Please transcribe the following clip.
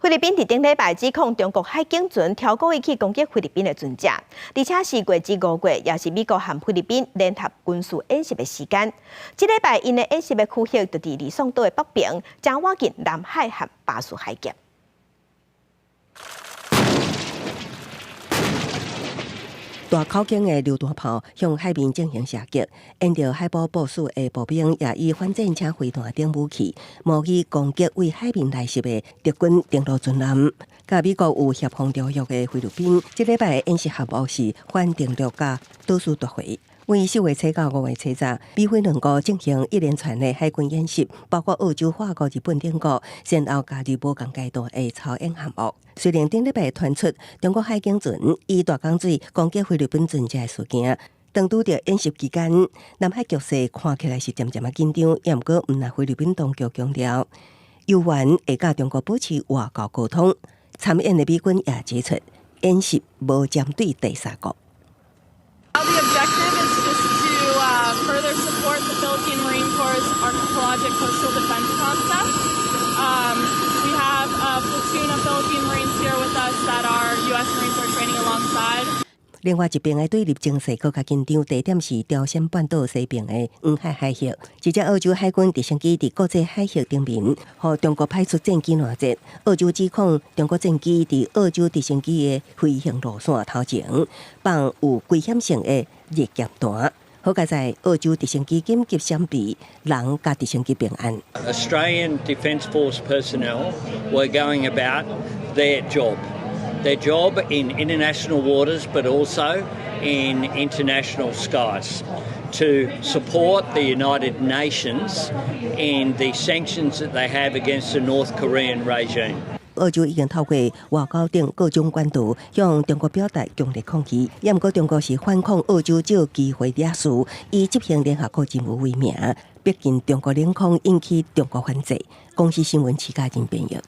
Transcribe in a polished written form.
菲律賓佇頂禮拜指控中國海警船挑故意去攻擊菲律賓的船隻，而且是過至5月，也是美國和菲律賓聯合軍事演習的時間。這禮拜𪜶的演習的區域就佇呂宋島的北邊，誠倚近南海和巴士海峽。大口徑的榴彈炮向海面進行射擊，沿著海部部署的步兵也以反戰車飛彈等武器模擬攻擊對海面來襲的敵軍登陸船艦。佮美國有協防條約的菲律賓，這禮拜的演習項目是反登陸佮島嶼奪回。對4月初到5月初十，美菲兩國進行一連串的海軍演習，包括澳洲、法國、日本等國先後加入無仝階段的操演項目。雖然頂禮拜傳出中國海警船以大江水攻擊菲律賓船隻的事件，當拄著演習期間，南海局勢看起來是漸漸仔緊張，也毋過毋但菲律賓當局強調，猶原會佮中國保持外交溝通。參演的美軍也指出，演習無針對第三國。 The objective is just to further support the Philippine Marine Corps' archipelagic coastal defense concept. We have a platoon of Philippine Marines here with us that our U.S. Marines are training alongside. 另外一邊的對立情勢閣較緊張，地點是朝鮮半島西邊的黃海海域。一隻澳洲海軍直升機佇國際海域頂面，予中國派出戰機攔截。澳洲指控中國戰機佇澳洲直升機的飛行路線頭前放有危險性的熱劍彈。好佳哉澳洲直升機緊急閃避，人佮直升機平安。 Australian Defence Force personnel were going about their job. Their job in international waters, but also in international skies, to support the United Nations in the sanctions that they have against the North Korean regime. 澳洲已經透過外交等各種管道向中國表達強烈抗議，也毋過中國是反控澳洲藉機會惹事，以執行聯合國任務為名，逼近中國領空，引起中國反制。公視新聞徐嘉仁編譯。